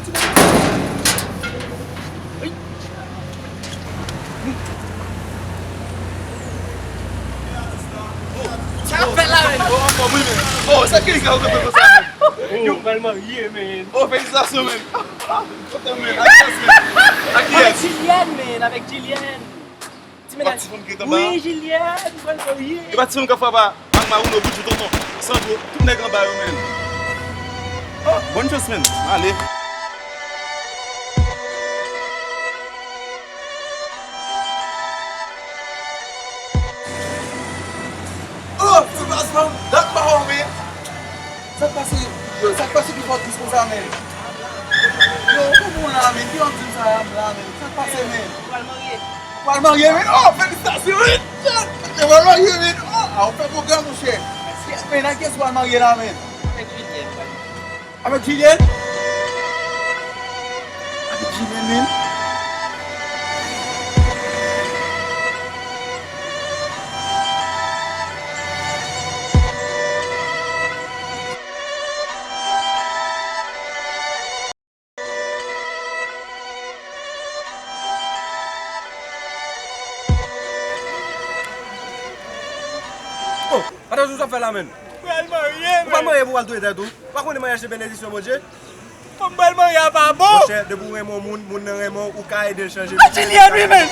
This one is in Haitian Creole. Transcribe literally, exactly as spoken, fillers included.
Sa ap fèt la menm? Oh, anfòm wi, men. Oh, sa ki sa ou te fè konsa, men? Yo pral marye, men. Oh, felisitasyon, men. Kote, men? Ak kiyès, men? Ak kiyès? Avèk Julienne, men, avèk Julienne. Ti medam. Ti fanm ki ret anba a? Wi, Julienne, pral marye. E pa ti fanm k ap frape a? Ak Marouno, Boudjou, Tonton, Sandro, tout nèg anba yo, men. Oh, bòn chans, men. Ale. Oh, se baz fanm, dat pa wè w, men. Sa k pase? Yo, sa k pase ki fè w tris konsa, men? Yo, ou konprann la, men? Ki w ap di m sa a la, men? Sa k pase, men? Ou pral marye. Ou pral marye, men? Oh, felisitasyon, men! Ou pral marye, men! Oh, a, ou fè pwogram, monchè. Men, ak kiyès ou pral marye la, men? Avèk Julienne, pral marye. Avèk Julienne? Avèk Julienne menm? Oh, atansyon sa w ap fè la, menn. Ou pral marye, ou pral marye pou w al touye tèt ou. Ou pa konnen maryaj se benediksyon Bondye? Fanm pral marye a pa bon. Monchè, depi w renmen yon moun, moun nan renmen w, ou ka ede l chanje. Ou Julienne, wi, men.